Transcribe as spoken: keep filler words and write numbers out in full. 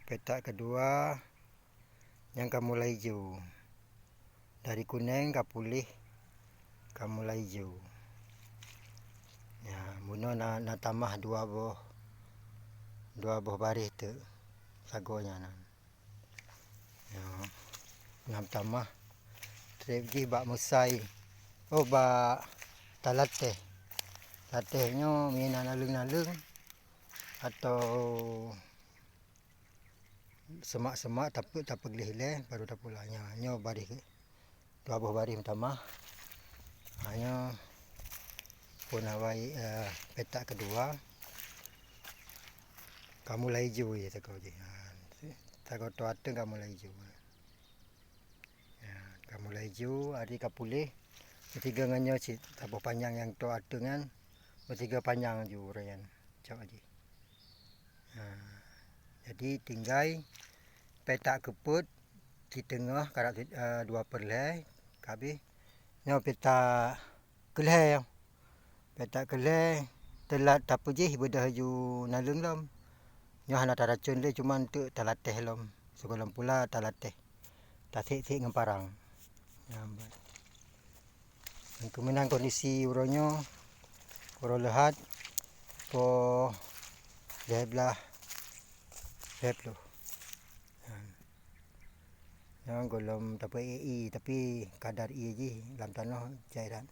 Petak kedua nyang ka mulai ijo. Dari kuneng ka puléh, ka mulai ijo. Ya, bunoe na, na tamah dua boh, dua boh baréh teuk sagoe nyan. Ya, na tamah trép jih bak meusai. Oh, bak talatéh. Talatéh nyoe meunan naleueng-naleueng atau semak-semak, tapeu-, tapeugleh ilée, baru tapula. Nyoe, nyoe baréh, dua boh baréh meutamah. Ha, nyoe phon awai, eh, petak kedua. Ka mulai ijo ya sagoe jih. Ha, sagoe toe ateueng ka mulai ijo. Ya, ka mulai ijo, ari ka puléh. Meusigoe ngon nyoe cit saboh panyang nyang toe ateueng nyan, meusigoe panyang ju uroe nyan cok jih. Ha, jadi tinggai petak keupeuet siteungoh karab, eh, dua peureulhée ka habéh. Nyoe petak keulhée. Petak keulhée teulat tapeujih beudôh ju naleueng lom. Nyoe hana taracon lé, cuman teuk talatéh lom. Sigohlom pula talatéh. Tasék-sék ngon parang. Nyan ban. Nyan keuh meunan kondisi uroe nyoe, uroe leuhat, poh lhée blaih lhée ploh. Nyan. Nyoe gohlom tapeuék ié, tapi kadar ié jih lam tanoh jai that.